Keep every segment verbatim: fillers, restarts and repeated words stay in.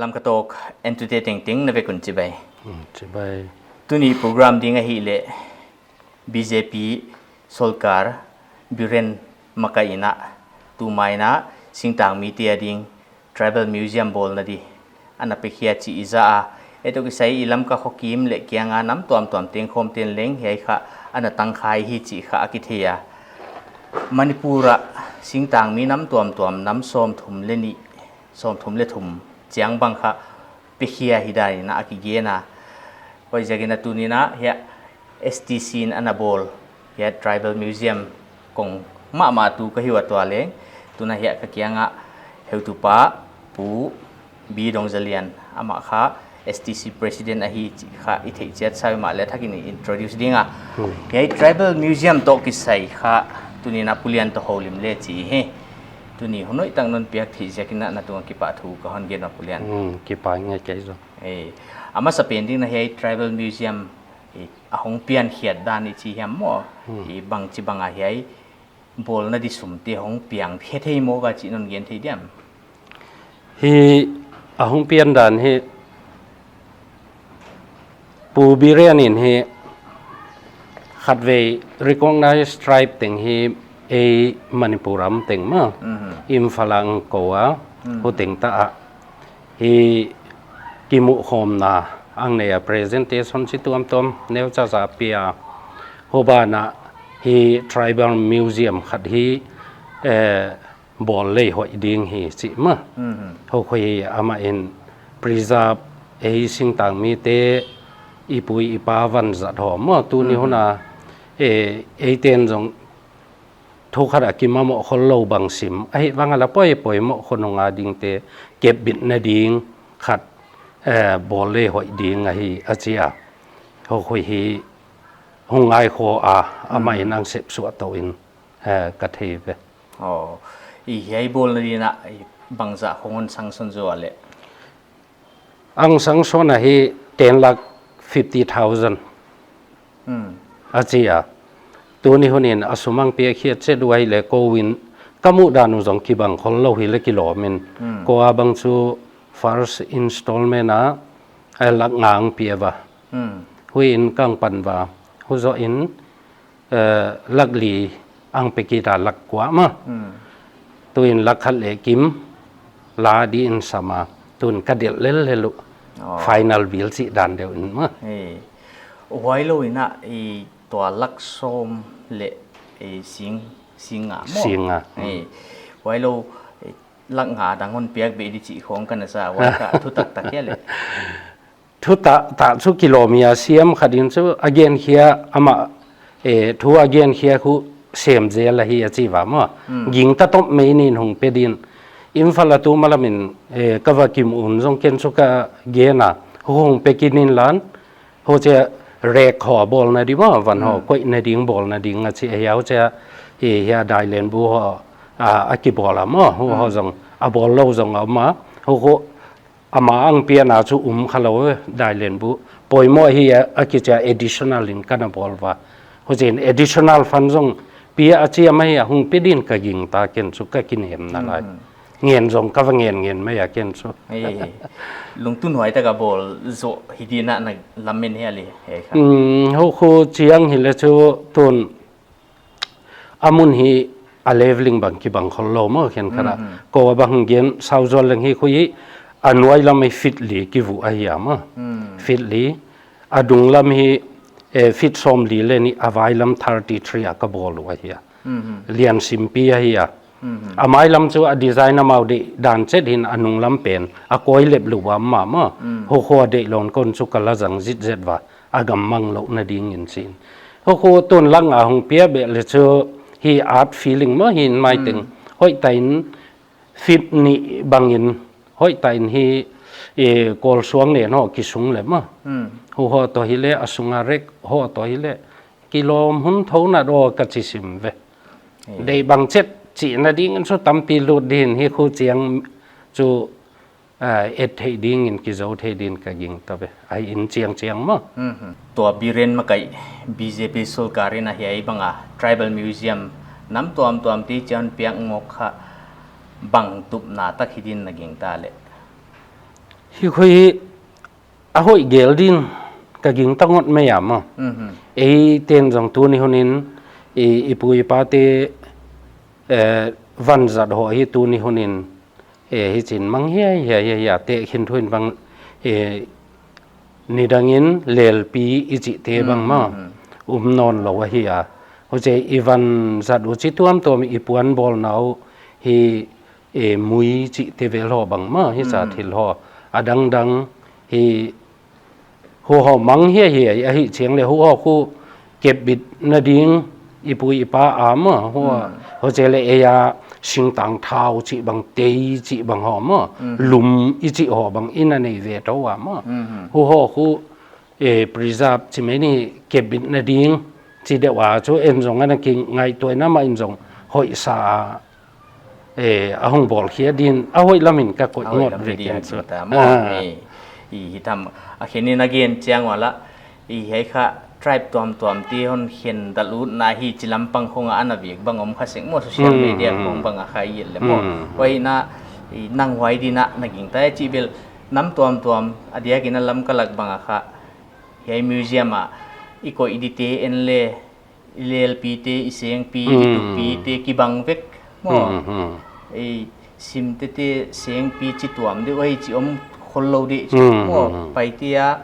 Lamka Talk entute tengteng na vek un chibai. Hmm, chibai. Tuni program ding ahihleh B J P sorkar Biren makaihna, tumaina singtangmite ading Tribal Museum bawlna di ana pekhia chih i za a, eto kisai i Lamka khokim leh kianga nam tuamtuam tengkhawm ten leng hiai kha ana tangkhai hi chih kha a kithei a. Manipur ah singtangmi nam tuamtuam nam sawmthum leh nih, sawmthum leh thum chiang bang kha pekhia hi dan in a kigen a. Huaiziakin a tuni in a hiai S T C in ana bawl hiai Tribal Museum kong mahmah tu ka hi ua, tua leng tun a hiai ka kianga heutupa Pu B Dongzalian, amah kha S T C President ahi chih kha i theih chiat sa mahleh thakin i introduce ding a. Hmm. Hiai Tribal Museum toh kisai kha tuni in a Pu Lian toh houlim le chih hi. Tuni hun hoihtak non piak theih ziakin a na tungah kipahthu ka hon gen ua, Pu Lian. Hmm, kipak ngai kei zaw. Eh, a masapen ding in a hiai Tribal Museum, eh, a hong piankhiat dan i chi hiam maw? Hmm. Eh, bangchibang a hiai bawlna di sumte hong piang khe thei maw ka chih non gen thei diam? Hi a hong pian dan hi Pu Biren in hi khatvei recognized tribe teng hi ei Manipur ram teng maw. Mhm. Imphal ah ang kou a, mhm, hu teng ta a. Hi kimuhkhawmna ang nei a, presentation chi tuamtuam neucha za pia. Huban ah hi Tribal Museum khat hi, eh, bawl lei hoih ding hi chih maw. Mhm. Hukhua hi amah in preserve ei singtangmite, i pu i pa vanzat haw maw. Tuni, mhm, hun a, eh, eiten zong thu khat a kimamawh khollou bang sim ahih vang a la poi, poimoh khonung a dingte kepbitna ding khat, eh, bawl lei hoih ding ahi a chi a. Hukhua hi hong ngai khawm a, amah in, mm, ang sepsuah tou in, eh, ka thei ve. Oh, i hiai bawlna di in a, i bangzah khong hon sanction zaw a leh? Ang sanction a hi ten lakh fifty thousand. Hmm. A chi a. Tuni hun in a sum ang piakkhiat chet uh ahihleh kou in ka muh dan uh zong kibang khollou hi leh kilawm in. Hmm. Kou a bang chu first installment a, eh, lakh nga ang pia va. Hmm. Huai in kang pan va. Huzoh in, eh, lakh li ang pe kit a, lakh kua maw. Hmm. Tuin lakh khat leh kim la di in sam a. Tun ka delh lellel uh. Oh. Final bill chih dan deuh in maw. Eh. Huailou in a, eh, tua lakh sawm leh, eh, sing, sing nga maw? Sing nga. Eh. Huailou, eh, lakh nga dang hon piak beh di chih khong ka na sa, huai kha thu taktak hia leh? Thu ta, ta chu kilawm a, siam khat in chu a genkhia amah, eh, thu a genkhia khu sem zel ahi a chi va maw. Hmm. Gingta tawp mai in hong pe din. Imphal a tu malam in, eh, ka va kimu un zong ken chu ka gen a, hong pe kik in lan. Huchia rek haw bawlna di maw, van haw, hmm, koihna ding bawlna ding a chi a hia, huchia, eh, hiai dailenbu haw, a, a kibawl a maw, hu haw, hmm, zong a bawllou zong a om a, hu khu ama ang pian a chu um khalou, eh, dailenbu. Poimoh hi a, a kichi a additional in ka na bawl va. Huchiin additional fund zong pia a chi a mai a hong pe din ka gingta ken chu ka kinemna lai. Mhm. Ngen zong ka va ngen ngen mai a ken chu. Hei, hei. Lungtun huai taka bawl zaw hi di na na lamen hia leh, hei kha. Hmm, hu khu chiang hileh chu tun a mun hi a leveling bang kibang khollou maw khenkhat a. Mhm. Kou a bang gen sau zual leng hi khu hi a nuai lam hi feet li kivu ahi a maw. Hmm. Feet li. A dung lam hi, eh, feet sawmli leh nih, a vai lam thirty three a ka bawl uh ahi a. Mhm. Lian simpi ahi a. Mhm. A mai lam chu a design amau deih dan chet in a nung lam pen a kawi lep lua mahmah. Mm. Hu khu a deih lou in kon chu ka la zang zitzet va. A gam mang louhna ding in chin. Hu khu tun lakh nga hong pia beh leh chu hi art feeling maw hi in mai teng. Mm. Hoihtak in feet nih bang in hoihtak in hi, eh, kawl suang nen haw kisung leh maw. Mm. Hu haw toh hileh a sunga rek haw toh hileh kilawm hun thou na daw ka chi sim ve. Eh. Deih bang chet chihna ding in chu tampi lut din hi khu chiang chu, ah, et theih ding in kizou thei din ka gingta ve. Ahi in chiang chiang maw. Mhm. Tua Biren makaih B J P sorkar in a hiai bang a Tribal Museum nam tuamtuam te chiang piak ngawk kha bang tupna tak hi din na gingta leh? Hi khoi hi a hoih gel din ka gingta ngot mai a maw. Mhm. Eite'n zong tuni hunin i, i pu i pate, eh, vanzat hoh hi tuni hunin, eh, hichin mang hiaihiai hiaihiai te khin thuin bang, eh, nidangin lelpi i chihte bang maw. Mhm. Um nawn lou ahi a. Huchi i vanzat uh chi tuamtuam i puan bawlna uh hi, eh, mui chihte vel haw bang maw, hichi a thil haw. A dangdang hi huhaw mang hiaihiai ahih chiang leh huhaw khu kepbitna ding i pu i pa a maw, huhaw. Hmm. Huchi leh ei a singtang thau chih bang, tei chih bang haw maw. Hmm. Lum i chih haw bang i na nei ve tou a maw. Hmm. Huhaw khu, eh, preserve chi mai ni, kepbitna ding chi deuh a chu en zong ana kingaihtuahna mah in zong hoihsa a, eh, a hong bawlkhia din, a hoih lamin ka koih ngot ve ken chu. Ah. I, i hitam, a khenin a gen chiang ua la, i hiai kha tribe tuamtuam te hon khen dalh utna hi chi lampang khong a ana vek bang om kha sek maw, social media khong bang a kha i et leh maw. Hmm. Huai na, i nang huai din a na gingta chih bel nam tuamtuam, a diakin a Lamka lak bang a kha, hiai museum a i koih di te en leh, i lelpi te, i sengpi, i tupi te kibang vek maw. Hmm, hmm. I simte te sengpi chi tuam deuh ahi chi om khol lou di chi maw. Hmm, hmm. Paite a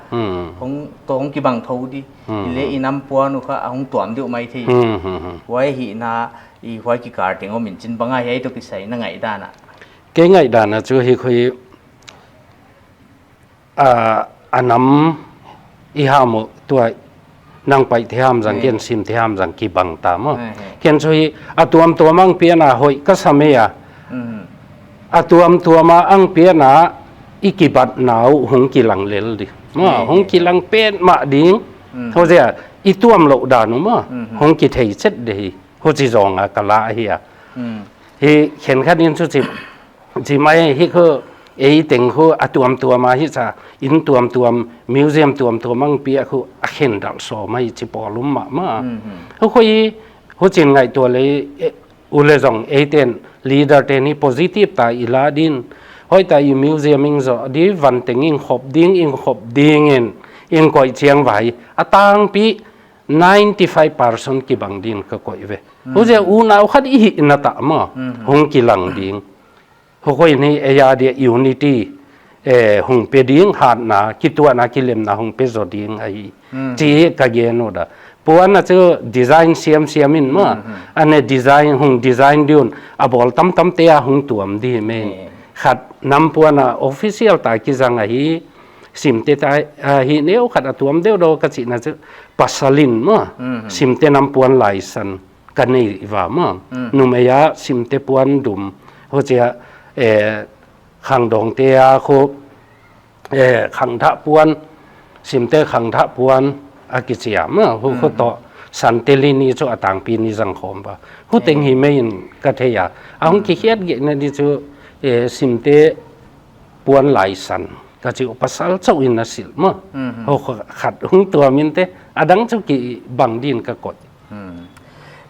hong tawng kibang thou di. Hmm. I leh i nam puan uh kha a hong tuam deuh mai thei. Hmm, hmm, hmm. Huai hi na i huai kikal teng om in chin bang a hiai toh kisai na ngaihdan a. Kei ngaihdan a chu hi khoi a, a nam i ham uh tua nang Paite ham zang, ken Simte ham zang kibang ta maw. Ken chu hi a tuamtuam a hong pian a hoih ka sa mai a. A tuamtuam a hong pian a i kibatna uh hong kilang lel di maw, hong kilang petmah ding. Huchi a i tuam louh dan uh maw, hong kithei chet di hi. Huchi zong a ka la ahi a. Hi khenkhat in chu chi, chi mai hi khu ei teng khu a tuamtuam a hichi a, inn tuamtuam, museum tuamtuam a hong piak khu a khen dalh sawm mai chi pawl um mahmah. Hu khoi, huchin ngaihtuah leh, eh, u leh zong eite'n leader te'n hi positive ta i la din. Hoihtak i museum hong zoh di, van teng hong khop ding, hong khop ding in, hong koih chiang vai. A tangpi ninety five percent kibang din ka koih ve. Huchi a unau khat i hihna tah maw, hong kilang ding. Hu khoi ni ei a dia unity, eh, hong pe ding, hatna, kituahna, kilemna hong pe zo ding ahi. Chi ka gen uh a. Puan a chu design siamsiam in maw. A ne design, hong design di un, a bawl tamtam te a hong tuam di mai. Khat nam puan a official ta kizang ahi, Simte ta, ah, hi neu khat a tuam deuhdeuh ka chihna chu pasal in maw. Simte nam puan laisan ka nei va maw. Numei a Simte puan dum. Huchi a, eh, khangdawngte a khu, eh, khangthah puan, Simte khangthah puan a kichi a maw. Hu, hu toh Sante Li ni chu a tangpi ni zang khawm va. Hu teng hi mai in ka thei a. A hong kikhiat gehna di chu, eh, Simte puan laisan ka chi uh pasal chauh in a silh maw. Hu khat hong tuam in te, a dang chu kibang din ka koih.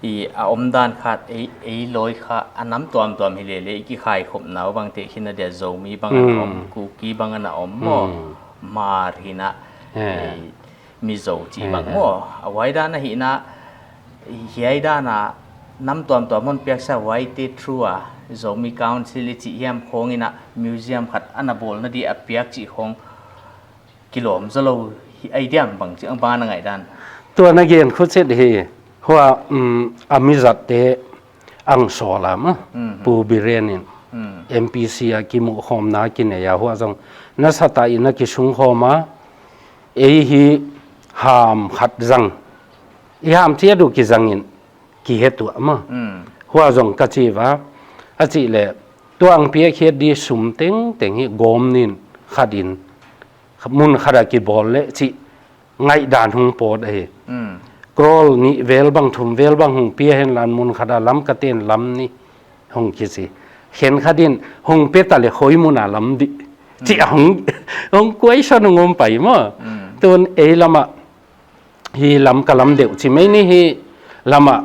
I a omdan khat ei, ei lawi kha a nam tuamtuam hi lele, i kikhaikhopna uh bang te khin a dia Zomi bang ana om, Kuki bang ana om maw. Hmar hi na, ei Mizo chih bang maw. A huai dan a hi na, hiai dan a nam tuamtuam hon piaksa huaite through a Zomi Council i chih hiam khong in a museum khat ana bawlna di a piak chih khong kilawm zaw lou hi ai diam bang chih ang bang a na ngaihdan. Tua na gen khu chet hi, hua, um, a mi zatte ang sawl a maw, Pu Biren in M P C a kimuh khawmna kinei a hua zong nasatah in a kisung khawm a, ei hi ham khat zang, i ham chiat uh kizang in kihe tuah maw. Hua zong ka chi va, a chih leh, tua ang piak hiat di sum tengteng hi gawm nin khat in, mun khat a kibawl leh chih ngaihdan hong pawt ahi. Crore nih vel bang, thum vel bang hong pia hen la mun khat a Lamka te'n lam nih hong kichi. Khenkhat in hong pe ta leh khoi mun a lam di chih a hong, hong question hong om pai maw. Tun ei lam a hi lam ka lam deuh chi mai ni hi lam a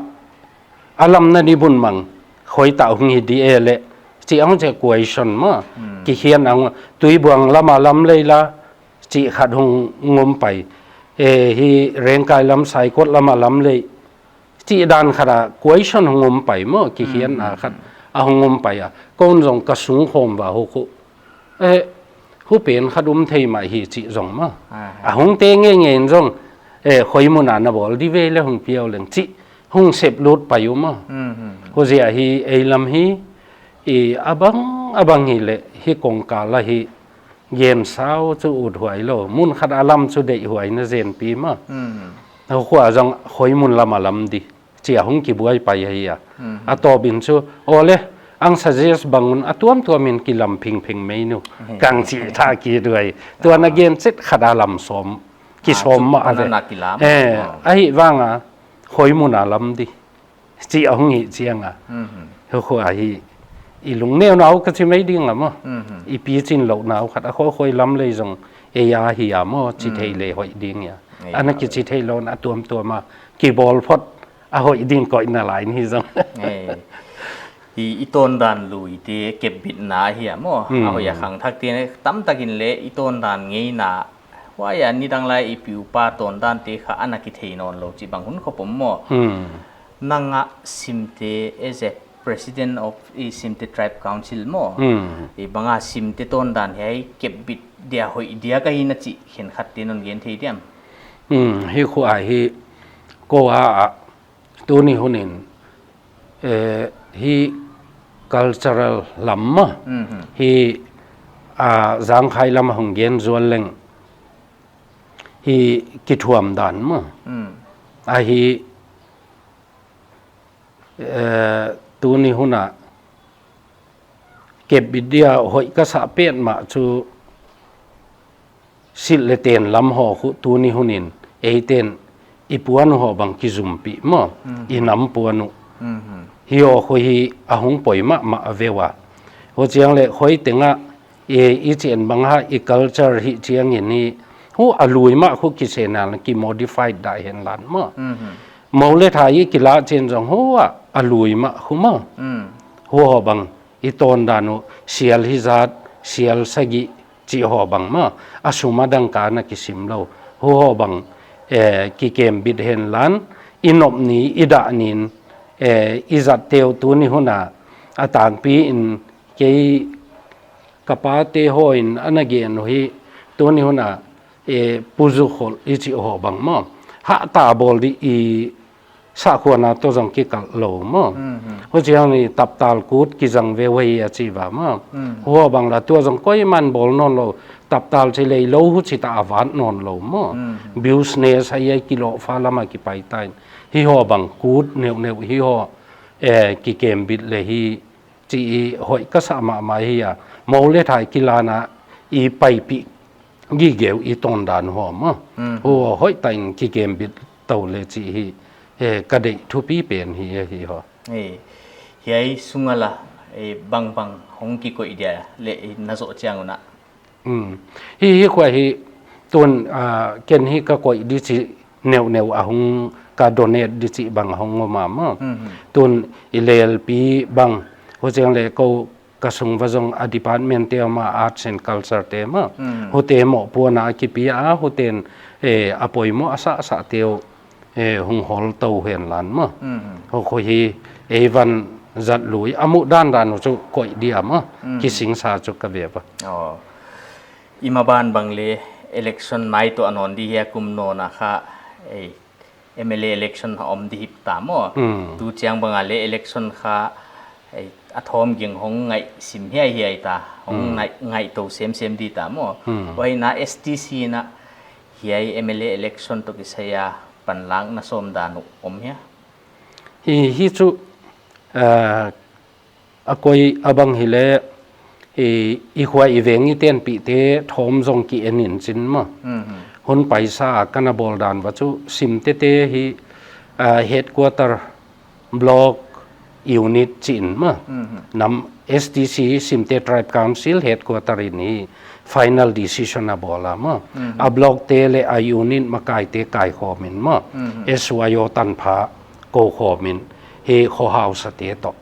a lamna ni bun mang, khoi tah hong hi di e leh, chih ang che question maw. Kikhian ang, Tuibuang lam a lam lei la, chih khat hong om pai. E, hi Rengkai lam Saikot lam a lam lei. Chih dan khat a question hong om pai maw, kikhian a khat a hong om pai a. Kon zong ka sung khawm va hu khu. E, hu pen khat um thei mah hi chih zong maw. A hong te ngeingei in zong, e, khoimun a na bawl di ve le hong piau leng chih hong sep lut pai uh maw. Hu zia hi ei lam hi, i a bang, a bang hi le hi kongkal a hi gen sau chu ut huai lo. Mun khat a lam chu deih huai na zen pi maw. Hu khua zong khoimun lam a lam di. Chia hong kibuai pai ahi a. A tawp in chu, aw le, ang suggest bang un a tuamtuam in kilam phingphing mai nu. Kang chih tha ki duai. Tua na gen chet khat a lam sawm. Ki sawm mah a ve. Eh, ahi vang a, khoimun a lam di. Chih a hong hi chiang a. Hu khua hi, i lungneunau ka chi mai ding a maw. I pichin lounau khat a khoi khoi lam lei zong ei a hi a maw, chi thei le hoih ding ia. Ana kichi thei lou na tuamtuam a, kibawl phot a hoih ding koih na lai in hi zong. Ei, i, i tawndan lui te kepbitna hi a maw. A hoih a khangthak te tamtak in le i tawndan ngeina. Huai a nidang lai i pi u pa tawndan te kha ana kithei nawn lou chih bang hun khop om maw. Nang a Simte as a president of i Simte Tribe Council maw. I bang a Simte tawndan hiai kepbit dia hoih dia ka hi na chih khenkhat te non gen thei diam. Hi khua hi ko a a tuni hun in, eh, hi cultural lam maw. Hi, a, Zangkhai lam a hong gen zual leng. Hi kithuam dan maw. A hi, eh, tuni hun a kepbit dia hoih ka sa petmah chu silh le ten lam haw khu tuni hun in eiten i puan uh haw bang kizumpih maw, i nam puan uh. Hi haw khu hi a hong poi mahmah a ve ua. Hu chiang le khoi teng a i, i chih bang ha i culture hi chiang in hi hu a lui mah khu kisen a ki modified dah hen lan maw. Mou le tha i kila chen zong hu a, a lui mah khu maw. Hu haw bang i tawndan uh sial hi zat, sial sagih chih haw bang maw, a sum a dangka na kisim lou. Hu haw bang, eh, kikembit hen lan, i nop ni, i dah nin, eh, i zat teu tuni hun a, a tangpi in kei ka pa te haw in ana gen uh hi, tuni hun a, eh, Pu Zu Khol i chih haw bang maw. Hah ta bawl di i sahkhua na toh zong kikal lou maw. Hu chiang ni taptal kut kizang ve uh hi a chi va maw. Hu haw bang la tua zong koiman bawl nawn lou. Taptal chi lei lou hu chi ta a vat nawn lou maw. Business a i ai kilo fa lam a kipai ta in. Hi haw bang kut neuneu hi haw, eh, kikembit le hi chi i hoih ka sa mahmah hi a. Mou le tha i kila na i paipih gige uh i tawndan haw maw. Hu hoih ta in kikembit tou le chi hi, eh, ka deih thupi pen hi, eh, hi haw. Eh, hiai sung a la, eh, bangbang hong kikoih dia le, eh, na zoh chiang un a. Hi, hi khua hi tun, ah, ken hi ka koih di chi neuneu a hong ka donate di chi bang a hong om a maw. Tun i lelpi bang, hu chiang le ko ka sung va zong a department te maw, arts and culture te maw. Hu te mohpuakna a kipi a, hu ten, eh, a poimoh a sahsah teu, eh, hong hol tou hen lan maw. Hu khu hi, eh, van zat lui, a muh dandan uh chu koih dia maw. Kisingsa chu ka ve va. Oh. I maban bang le election mai toh a nawn di hi a kum nawn a kha, eh, M L A election a om di hip ta maw. Tu chiang bang a le election kha, eh, a thawm ging hong ngaihsim hiaihiai ta, hong ngaih, ngaihtou semsem di ta maw. Huai na S T C na hiai M L A election toh kisai a panlakna sawm dan uh om hia. Hi, hi chu, eh, a koi a bang hi le, i, i khua i veng i tenpih te thawm zong ki en in chin maw. Hun paisa a ka na bawl dan va chu Simte te hi, ah, headquarter block unit chi in maw. Nam S T C Simte Tribe Council headquarter in hi final decision a bawl a maw. A block te le a unit makai te kaikhawm in maw. S Y O tanpha kou khawm in hi khohausa te toh.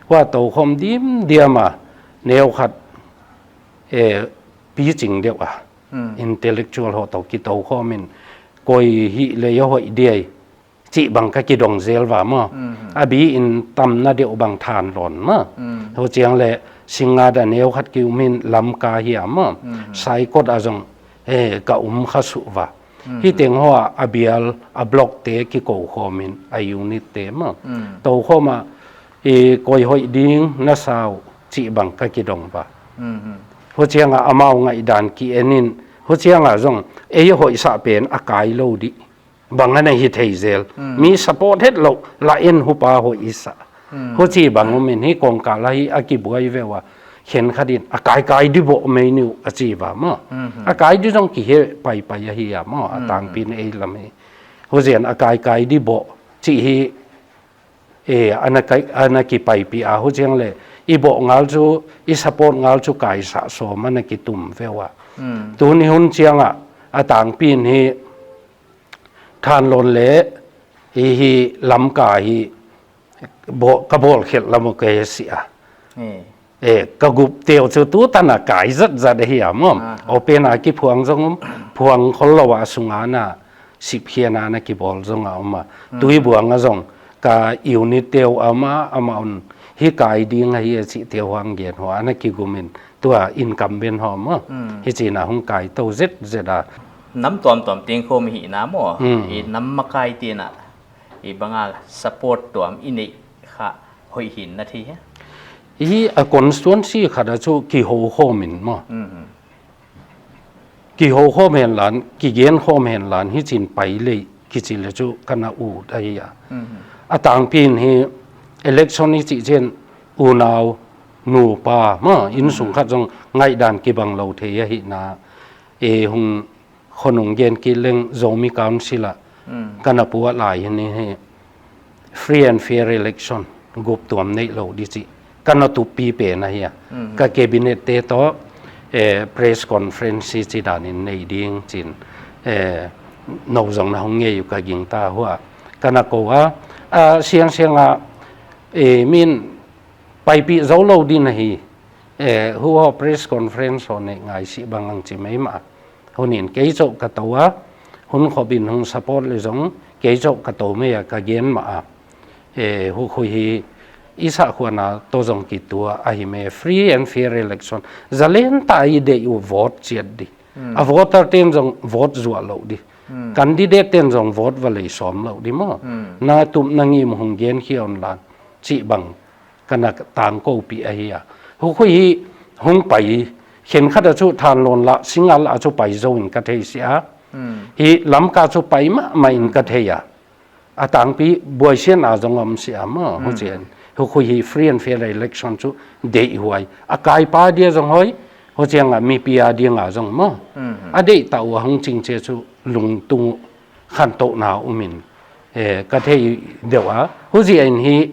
Hua tou khawm dimdiam a neu khat eh, piching deuh a. Hmm. Intellectual ho toh kitou khawm in koi hih leh a hoih diai chih bang ka kidong zel va maw. Hmm. A bi in tamna deuh bang Thanlon maw. Hmm. Huchiang leh Singngat a neu khat ki um in Lamka hi a maw. Hmm. Saikot a zong, eh, ka um kha suh va. Hmm. Hi teng hoa a bial a block te kikou khawm in a unit te maw. Hmm. Tou khawm a, eh, koi hoih ding na sau chih bang ka kidong va. Hmm. Huchiang a amau ngaihdan ki en in, huchiang a zong ei hoihsah pen a kai lou di bang ana hi thei zel. Hmm. Mi support het lou la en hupa hoih i sa. Hmm. Huchi bang um in hi kongkal a hi a kibuai ve ua. Khenkhat in a kaikai di boh mai ni uh a chi va maw. Hmm. A kai di zong ki he paipai ahi a maw. A, hmm, tangpi in ei lam hi. Huchiang a kaikai di boh chih hi, eh, ana kai, ana kipaipih a, huchiang leh i boh ngal chu, i support ngal chu kaisah sawm ana kitum ve ua. Hmm. Tuni hun chiang a, a tangpi in hi Thanlon leh hi, hi Lamka hi bo-, ka bawl khelh lam uh ka he sia. Eh. Eh, ka gup teu chu tu tan a kai zatzat ahi a maw. Aha. Open a kiphuang zong um, phuang khol lou a sung a na sip hian a na kibawl zong a um a. Hmm. Tuibuang a zong ka unit teu a um a, amah un hi kai ding ahi a chih teu hang gen hoa ana kigum in tua incumbent ho maw. Hmm. Hichi in a hong kai tou zetzet a. Nam tuamtuam teng khawm hi na maw. Hmm. I nam makai te na i bang a support tuam i neih kha hoih hi'n na thei hia? Hi a constituency khat a chu kihou khawm in maw. Mhm. Kihou khawm hen lan, kigen khawm hen lan, hichi'n pai lei kichi leh chu ka na ut ahi a. Mhm. A tangpi in hi election i chih chiang unau nupa maw, innsung, mhm, khat zong ngaihdan kibang lou thei ahi na. E hung khonung gen kit leng Zomi Council a, mm, ka na puak lai hi ni hi. Free and fair election, gup tuam neih lou di chih ka na tup pi pen ahi a. Mm. Ka cabinet te toh, eh, press conference chih dan in nei ding chi'n, eh, nou zong na hong ngei uh ka gingta hua. Ka na kou a, a, siangsiang a, eh, min paipih zou lou di na hi. Eh, huai press conference ho neih ngai sih bang ang chi mai mah. Hun in kei chauh ka tou a, hun khop in hong support leh zong kei chauh ka tou mai a ka gen mah a. Eh, hu-, huai hi i sahkhua na toh zong kituak ahi mai, free and fair election. Zalen ta i deih uh vote chiat di. Hmm. A voter te'n zong vote zuak lou di. Hmm. Candidate te'n zong vote va lei sawm lou di maw. Hmm. Na tup na ngim hong gen hi online. Chih bang ka na tangkoupih ahi a. Huai hi hong pai, khenkhat a chu Thanlon lah, Singngat lah a chu pai zou in ka thei sia. Hmm. Hi Lamka chu pai mahmah in ka thei a. A tangpi buaisiatna zong om sia maw, hmm, huchi'n. Huai hi free and fair election chu deihhuai. A kaipa dia zong hoih, huchiang a mipi a dia nga zong maw. Hmm. A deih ta ua hong ching che chu lungtung uh khantohna um in, eh, ka thei deuh a. Huchi'n hi,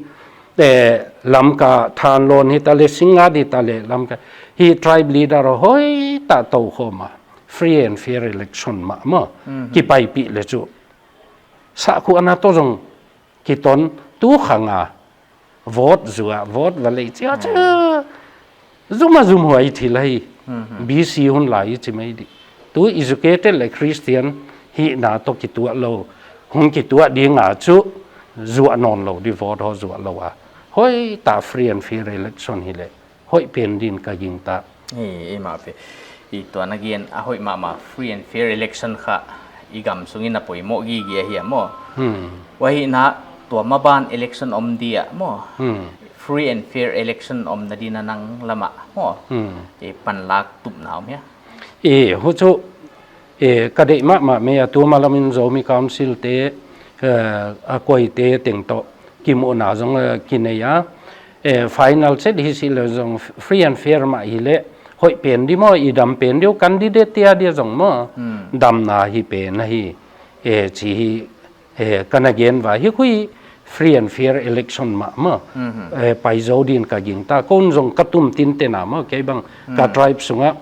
eh, Lamka Thanlon hi ta leh, Singngat hi ta leh, Lamka hi tribe leader hoih ta tou khawm a. Free and fair election mah maw. Mhm. Kipaipih leh chu sahkhua na toh zong kiton tu khang a. Vote zuak, vote va lei chia chia. Hmm. Zum a zum huai thil ahi. Hmm. B C hun lai chi mai di. Tu educated leh Christian hihna toh kituak lou. Hong kituak ding a chu zuak nawn lou di vote ho zuak lou a. Hoih ta free and fair election hi leh. Hoih pen di'n ka gingta. Eh, eh, mah pe. I tua na gen a hoih mahmah free and fair election kha i gam sung in a poimoh gige ahi a maw. Hmm. Huai hi na tua maban election om dia maw. Hmm. Free and fair election omna di'n a nang lam a maw. Hmm. Eh, panlak tupna om hia? Eh, huchu, eh, ka deih mahmah mai a tu malam in Zomi Council te, eh, a koi te teng toh kimuhna zong, eh, kinei a. Eh, final chet hi sih leh zong free and fair mah hi leh, hoih pen di maw, i dam pen di uh candidate te a dia zong maw. Hmm. Damna hi pen ahi, eh, chi hi, eh, ka na gen va hi huai free and fair election mah maw. Mhm. Eh, pai zou di'n ka gingta, kou zong ka tum tinten a maw, kei bang ka, hmm, tribe sung a,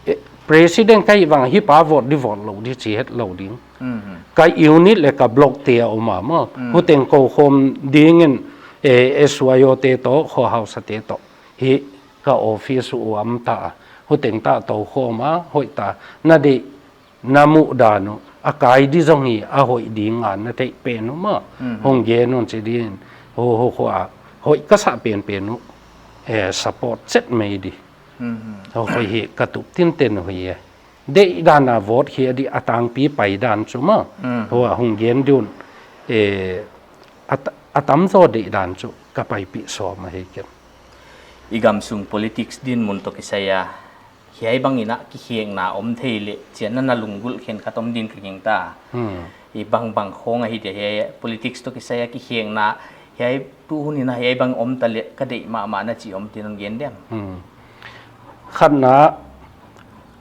eh, president ka hih vang hi pa vote di vote lou di chi het lou ding. Mhm. Ka unit leh ka block te a om a maw. Mm. Huteng kou khawm ding in, eh, S Y O te toh, kho hausa te toh. Hi ka office uh om ta a. Huteng ta tou khawm a, hoih ta, na deih, na muhdan uh, a kai di zong hi, a hoih ding a na theih pen uh maw. Mhm. Hong gen un chi din, hu, hu, hu a, hoih ka sa penpen uh, eh, support chet mai di. Mhm. Hu, hoih hi ka tup tinten uh hi e. Deihdan a vote hi a di a tangpi paidan chu maw. Mhm. Hu a hong gen di un, eh, a ta-, a tamzaw deihdan chu ka paipih sawm ahi ken. I gam sung politics dinmun toh kisai a, hiai bang in a kikhekna om thei leh, chiang in na lunggulh khenkhat om din ka gingta. Hmm. I bangbang khawng ahi dia hiai politics toh kisai a kikhekna, hiai tu hun in a hiai bang om ta leh ka deih mahmah na chi om tin hon gen diam. Hmm. Khatna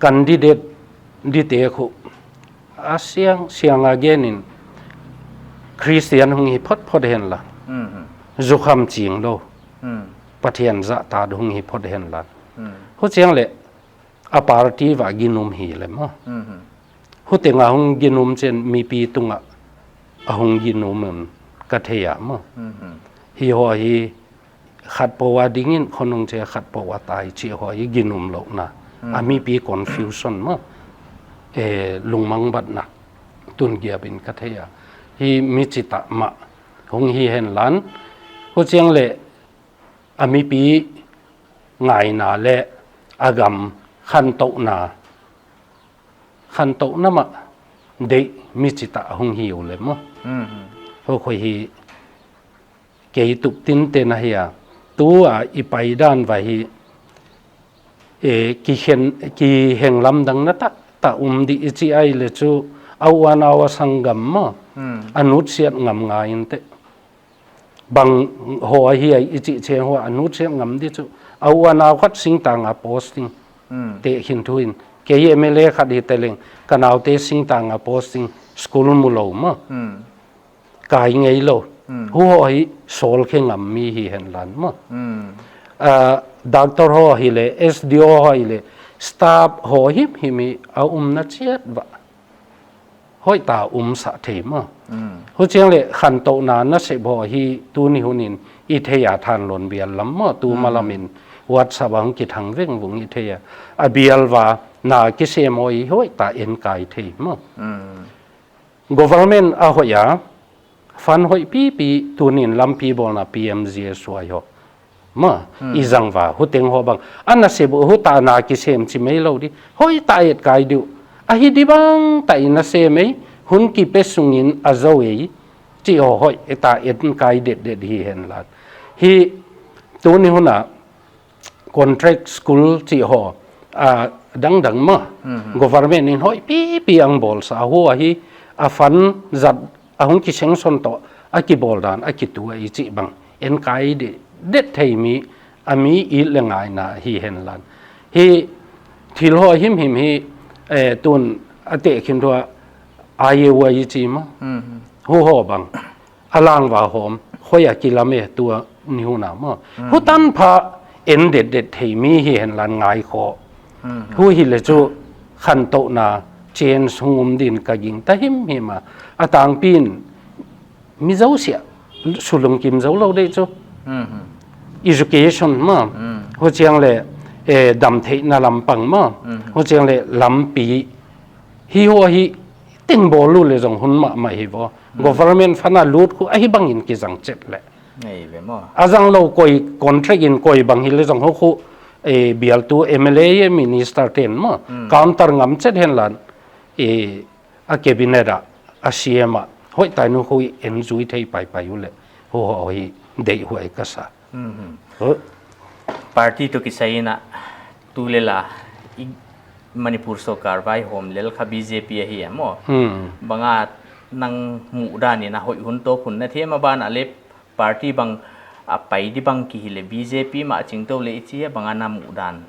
candidate dite khu a siang, siang a gen in Christian hong hi photphot hen la. Mhm. Zukham ching lou. Hmm. Pathian zahtak hong hi phot hen la. Hmm. Huchiang leh a party va ginum hi leh maw. Mhm. Huteng a hong ginum chiang mipi tung a hong ginum un ka thei a maw. Mhm. Hi ho hi khat po a ding in khonung chia khat po a tai chi ho hi ginum louhna. Mhm. A mipi confusion maw. Eh, lungmang batna tun giap in ka thei a. Hi mi chitah mah hong hi hen la. Huchiang leh a mipi ngaihna leh a gam khantouhna, khantouhna mah deih mi chitah hong hi uleh maw. Mhm. Hu, hoih hi kei tup tinten ahi a. Tu a i paidan va hi, eh, kikhen, kiheng lamdang na taktak um di i chi ai leh chu a u a nau a sanggam maw. Hmm. A nutsiat ngam ngai inteh. Bang ho ahi a i chih chiang ho a nutsiat ngam di chu. A u a nau khat singtang a posting. Hmm. Tehkhin thu in. Kei M L A khat hi teleng. Ka naute singtang a posting. School mu lou maw. Hmm. Kai ngei lou. Hmm. Hu ho hi sawl khe ngam mi hi hen la maw. Hmm. Ah, doctor ho hi leh, S D O ho hi leh, staff ho himhim hi a umna chiat va. Hoih ta um sa thei maw. Mm. Huchiang leh khantouhna nasep ho hi tuni hun in i thei a thanlon bial lam maw, tu Mm. malam in WhatsApp a hong kithang vengvung i thei a. A bial va na kisem ho hi hoih ta enkai thei maw. Mm. Government a hoih a, fund hoih pipi tuni in lampi bawlna P M G S Y ho. Maw, Hmm. i zang va, huteng ho bang. A nasep uh, huta na kisem chi mai lou di. Hoih ta etkai di uh. Ahi di bang ta i nasem ei, hun kipe sung in a zou ei. Chi ho hoih, eta etkai detdet hi hen la. Hi, tuni hun a, contract school chi ho, a, dangdang maw. Hmm. Government in hoih pipi hong bawl sa, hu ahi, a fund zat a hong kisanction toh, a kibawl dan, a kitu a i chih bang. Enkai di, det thei mi, a mi it leh ngaihna hi hen la. Hi thil ho himhim hi, eh, tun a tehkhin thu a, ai e ua i chi maw. Mhm. Hu ho bang. A lang va hom, hoih a kilam e tua ni hun a maw. Mhm. Hutan pha en detdet thei mi hi hen la ngai kho. Mhm. Hu hi leh chu khantouhna change hong um din ka gingta himhim a. A tangpi in mi zosia sulungkim zou lou di chu. Mhm. Education maw. Mhm. Huchiang leh, eh, damtheihna lampang maw. Mhm. Huchiang leh lampi. Hi ho hi teng bawl lou leh zong hun mahmah hi vo. Mhm. Government fund a lut khu ahi bang in kizang chet leh. Nei ve maw. A zang lou koi contract in koi bang hi leh zong hu khu, eh, bial tu M L A, minister ten maw. Mhm. Counter ngam chet hen la, eh, a cabinet a, a C M a, hoih ta in hu khu i en zui thei paipai uleh, hu ho hi deih huai ka sa. Mhm. Huh? Party toh kisai in a, tu leh la, i Manipur sorkar vaihawm lel kha B J P ahi a maw. Hmm. Bang a nang muhdan in a hoih hun tawp hun na them a ban a leh party bang a pai di bang ki hi leh B J P mah ching tou leh i chi a bang a na muhdan.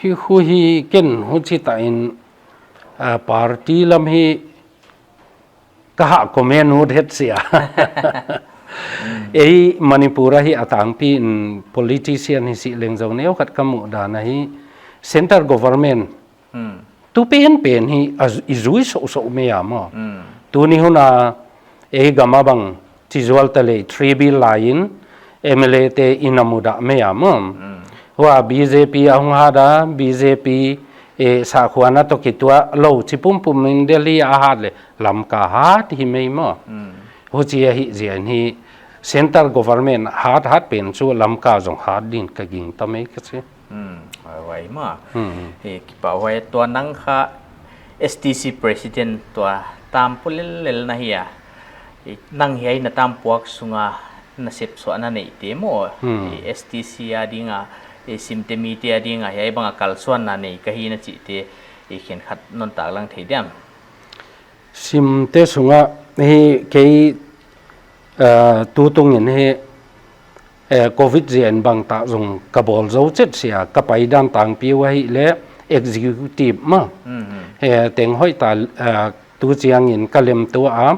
Hi hu hi ken huchi ta in, a, party lam hi ka ha comment ut het sia. Ei Manipur a hi a tangpi in politician hi sih leng zong neu khat ka muhdan a hi centre government. Hmm. Tu penpen hi a, i zui sohsoh mai a maw. Hmm. Tuni hun a ei gam a bang chi zual ta leh three bill lai in M L A te in a mudah mai a maw. Hmm. Huai B J P a hong hat a, B J P, eh, sakhuana toh kituak lou chi pumpum in Delhi a hat leh Lamka hat hi mai maw. Hmm. Huchi ahih ziak in hi central government hat hat pen chu Lamka zong hat din ka gingta mai ka chi. Hmm, huai, huai maw. Hmm. Eh, kipahhuai, tua nang kha S T C president tua tam pulellel na hi a. Eh, nang hiai na tam puak sunga nasep suahna neite maw. Hmm. Eh, S T C a dinga, eh, Simte mite a dinga hiai banga kalsuanna nei ka hi na chihte, eh, khenkhat non taklang thei diam? Simte sunga hi kei, eh, tutung in hi, eh, covid ziak in bangtah zong ka bawl zou chet sia, ka paidan tangpi uh ahihleh executive maw. Mhm. Eh, teng hoih ta, eh, tu chiang in ka lem tou a,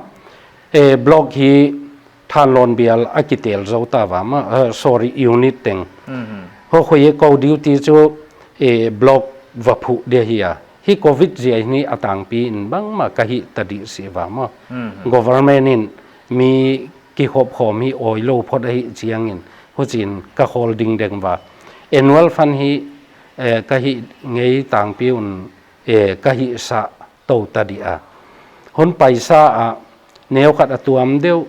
eh, block hi Thanlon bial a kitel zou ta va maw, eh, sorry, unit teng. Mhm. Huai kou duty chu, eh, block va phuh dia hi a. Hi covid ziak in a tangpi in bangmah ka hih ta di si va maw. Mhm. Government in mi kikhop khawm hi oi lou phot ahih chiang in, huchiin ka khawl dingdeng va. Annual fund hi, eh, ka hih ngei tangpi un, eh, ka hihsah tou ta di a. Hun paisa a, neukhat a tuam deuh,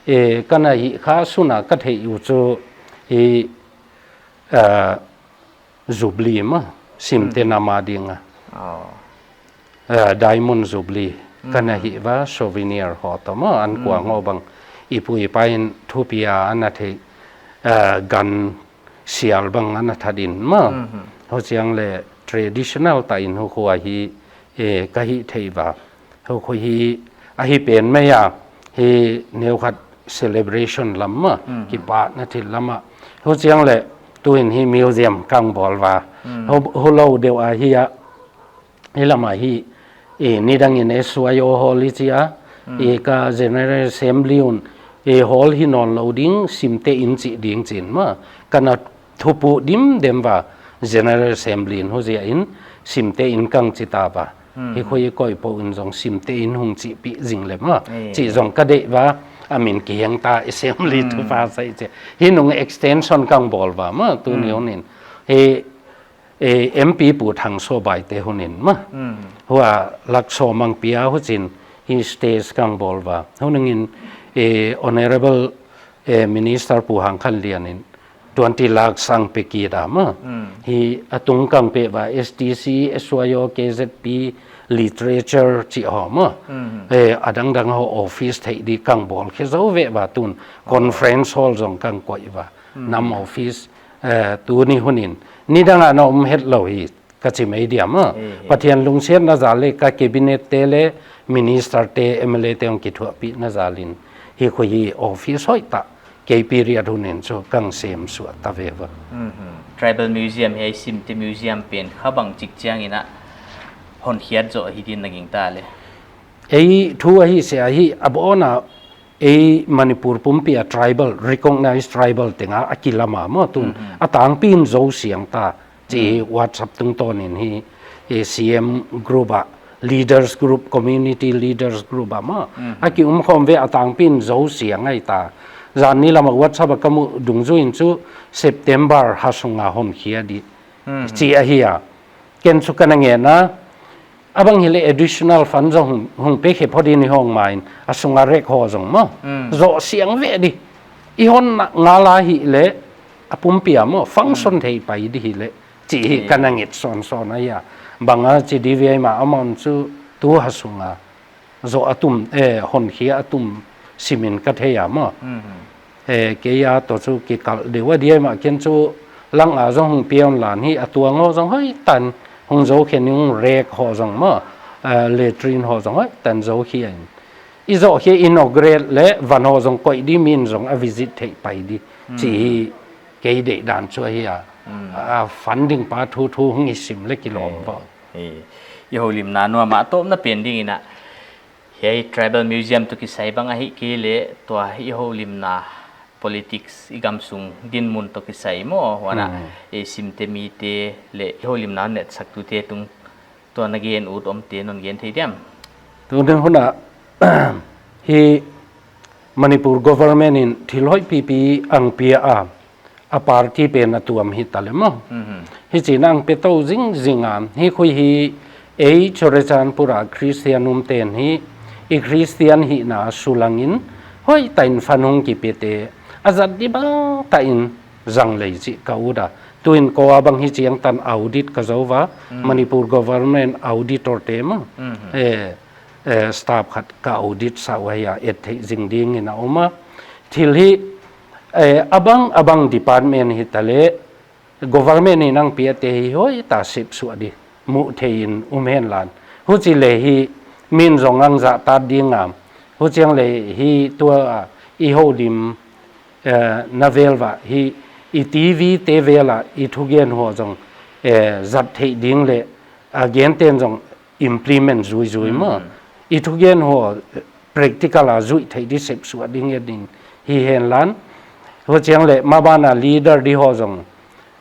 eh, ka na hih kha suna ka theih uh chu, hi, eh, Jubilee maw, Simte Hmm. nam a dinga. Oh. Eh, Diamond Jubilee, ka na Hmm. hih va, souvenir haw toh maw, an kuang Hmm. haw bang, i pu i pa in thupi a, ana thei, eh, gan sial bang ana that in maw. Mhm. Huchiang leh traditional ta in hukhua hi, eh, ka hih thei va. Hukhua hi, ahi pen mai a, hi neukhat celebration lam maw, Mhm. kipahna thil lam a. Huchiang leh, tu in hi museum kang bawl va. Mhm. Hu, hulou deuh a hi a, hi lam a hi, eh, nidang in S Y O hall i chi a, Mm. eh, ka General Assembly un, eh, hall hi nawn lou ding, Simte in chi ding chin maw. Ka na thupuak dimdem va, General Assembly in huchiin, Simte in kang chi ta va. Mm. Hi khoi koi po in zong Simte in hong chihpih zing leh maw. Eh. Chih zong ka deih va, a min kiheng ta Assembly Mm. thupha sai chi. Hi nung extension kang bawl va maw, tu Mm. ni hun in. Hi eh, M P Pu Thangsaw Baite hun in maw. Mm. Huai lak sawm mang pia huchiin hi stage kang bawl va. Hun in, eh, Honorable, eh, Minister Pu Hang Khan Lian in twenty lakhs ang pe kit a maw. Mm. Hi a tung kang pe va S T C, S Y O, K Z P, literature chi haw maw. Mm. Eh, a dangdang haw office theih di kang bawl khe zou ve va tun conference hall zong kang koih va. Mm. Nam office Eh, tu ni hun in, nidang a na om het lou hi, ka chi mai dia maw. Eh, eh. Pathian lungsiatna zal leh ka cabinet te leh minister te, M L A te hong kithuahpihna zal in, hi khoi hi office hoih ta, kei period hun in chu kang sem suah ta ve va. Mhm. Tribal Museum hi Simte Museum pen kha bangchik chiang in a honkhiat zoh hi din na gingta leh. Ei thu ahi se ahi, a bon a ei Manipur pumpi a tribal, recognized tribal teng a, a kilam a maw tun. Mhm. A tangpi in Zo siang ta, chi Mhm. WhatsApp tungtawn in hi, hi C M group a, leaders group, community leaders group a maw. Mhm. A ki um khawm ve a tangpi in Zo siang ahi ta. Zan ni lam a WhatsApp a ka muh dungzui in chu September ha sung a honkhia di. Mhm. Chi ahi a. Ken chu ka na ngen a, a bang hileh additional fund zong hong, hong pe khe phot in i hong mai in, a sung a rek haw zong maw. Mm. Zoh siang ve di. I honna ngal a hileh, a pumpi a maw, function Mm. thei pai di hileh. Chi hi Mm. ka na nget sawnsawn ahi a. Bang a chi di ve mah amount chu tu ha sung a zoh a tum, eh, honkhia a tum sim in ka thei a maw. Mhm. Eh, kei a toh chu kikal deuh a di ai mah ken chu lang a zong hong piawn lan hi a tuang haw zong hoih tan hong zo khen hong rek haw zong maw, eh, latrine haw zong hoih tan zo hi a in. I zoh hi inaugurate leh van haw zong koih di min zong a visit theih pai di. Mhm. Chi hi kei deihdan chu ahi a. Mhm. A funding pa thu thu hong i sim leh kilawm Eh. vo. Eh, i houlimna nuam a tawpna pen ding in a, hiai Tribal Museum toh kisai bang ahihkeileh, tua i houlimna politics i gamsung dinmun toh kisai maw, huan a, Hmm. eh, Simte mite leh i houlimna netsaktute tung tua na gen ut omte non gen thei diam? Tuni hun a, hi Manipur government in thil hoih pipi ang pia a, a party pen a tuam hi ta leh maw. Mhm. Hichi nang pe tou zingzing a, hi khui hi ei Churachandpur a Christian um ten hi, i Christian hihna sulangin, hoihtak in fund hong kipe te, a zat di bang tak in zang lei chih ka ut a. Tuin kou a bang hichiang tan audit ka zou va, Mm. Manipur government auditor te maw. Mhm. Eh, eh, staff khat ka audit sa uh ahi a, et theih zing dingin a om a. Thil hi, eh, a bang, a bang department hi ta leh, government in hong pia te hi hoihtak sep suah di, muh theih in um hen lan. Huchi leh hi min zong hong zat ta ding a. Huchiang leh hi tua i houlim, eh, na vel va hi i T V te vel a i thugen ho zong, eh, zat theih ding leh a gen ten zong implement zuizui maw. Mm. I thugen ho practical a zuih theih di sep suah ding e ding hi hen lan. Huchiang leh maban a leader di ho zong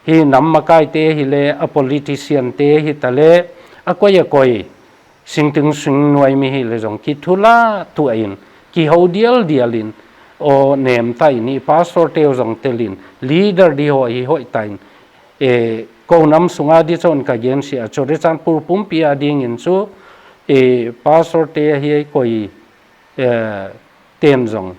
hi nam makai te hi leh a politician te hi ta leh a koi a koi singting sing nuai mi hi leh zong kithulak tuah in kihou dialdial in aw nem ta in i pastor te uh zong tel in leader di ho hi hoihtak in, eh, kou nam sunga di chon ka gen sia, Churachandpur pumpi a dingin chu, eh, pastor te hi koi, eh, ten zong.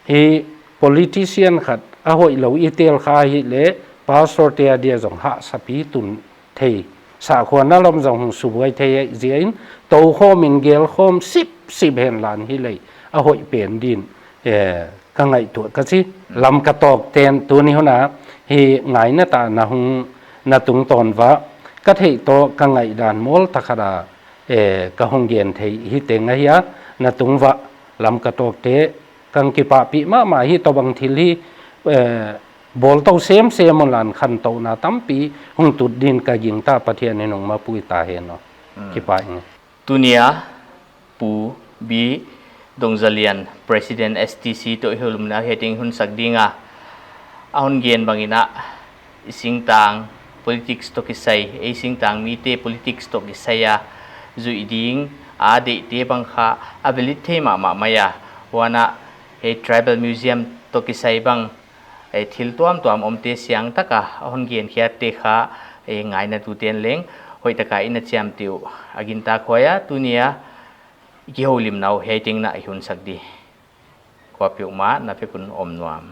Hi politician khat a hoihlou i tel kha hi leh pastor te a dia zong hahsapi tun thei. Sakhuana lam zong hong subuai thei zia in, tou khawm in gel khawm sipsip hen lan hi leh a hoih pen din, eh, ka ngaihtuah ka chi. Lamka tawk ten tuni hun a hi ngaihna tak na hong na tungtawn va. Ka theih toh ka ngaihdan mawl tak khat a, eh, ka hong gen thei hi teng ahi a, na tung va Lamka tawk te kong kipahpih mahmah hi, tua bang thil hi, eh, bawl tou semsem un lan khantouna tampi hong tut din ka gingta, Pathian in hong mapui ta hen aw. Mm. Kipak ing. Tuni a Pu B Dongzalian, President S T C toh i holimna hiai teng hun sak ding a. A hon gen bangin a, i singtang politics toh kisai, ei singtang mite politics toh kisai a zuih ding a deihte bang kha a valid thei mahmah mai a. Huan a, ei tribal museum toh kisai bang, ei thil tuamtuam omte siang tak a a hon genkhiatte kha, ei ngainatuten leng hoihtak a i na chiamteh uh a gintak huai a. Tuni a i kiholimna uh hiai teng in i hun sak di. Kuapeuhmah na vek un om nuam.